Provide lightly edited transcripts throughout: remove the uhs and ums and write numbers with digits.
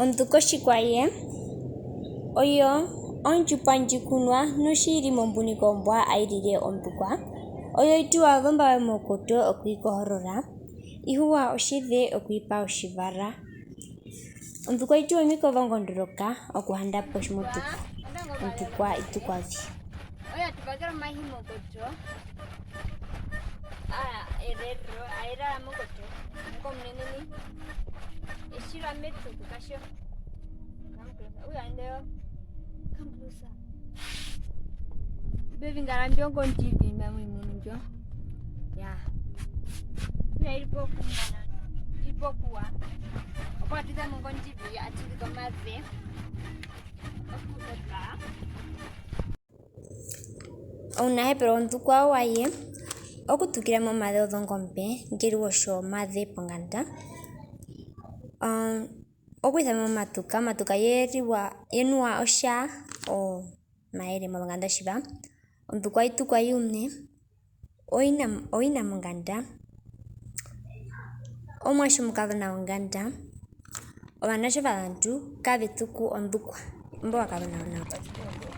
Ondhukwa oshikwaye oyo ondjupa ndjikunwa noshili mombuni kombwa ailile ondhukwa oyo ituwa vombawe mokoto okuikohorola ihuwa oshidhe okuipa oshivara. Ondhukwa ituwa omikovongo ngondoroka okuhandapo oshimotuku. Ondhukwa itukwavi. Oya tupakela omahi mokoto. Aya erero aerara mokoto. Ngomunenene. Eshilwa metuku kasho. Come closer. Uya ndeo. Come closer. Baby ngala mbyo TV mamwe mbyo. Ya. Uya ilipo kumana. Ilipo kuwa. Opo atita mungo TV atindika mave. Okupepa. Ounahepero wondhukwa waye okutukila momadhe odhongombe ngeli wosho omadhe ponganda. Okwithama omatuka, omatuka yeliwa yenuwa osha omayele monganda shiva. Ondhukwa itukwa yuune oina oina monganda. Omwashu mukadhona wonganda. Ovanasho vavantu kavetuku ondhukwa mbo wakadhona nawa.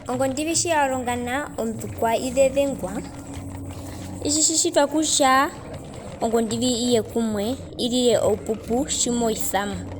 Ongondivi shi yalongana ondhukwa idhedhengwa. Ishi shishitwa kutya ongondivi iye kumwe ilile oupupu shimoisamo.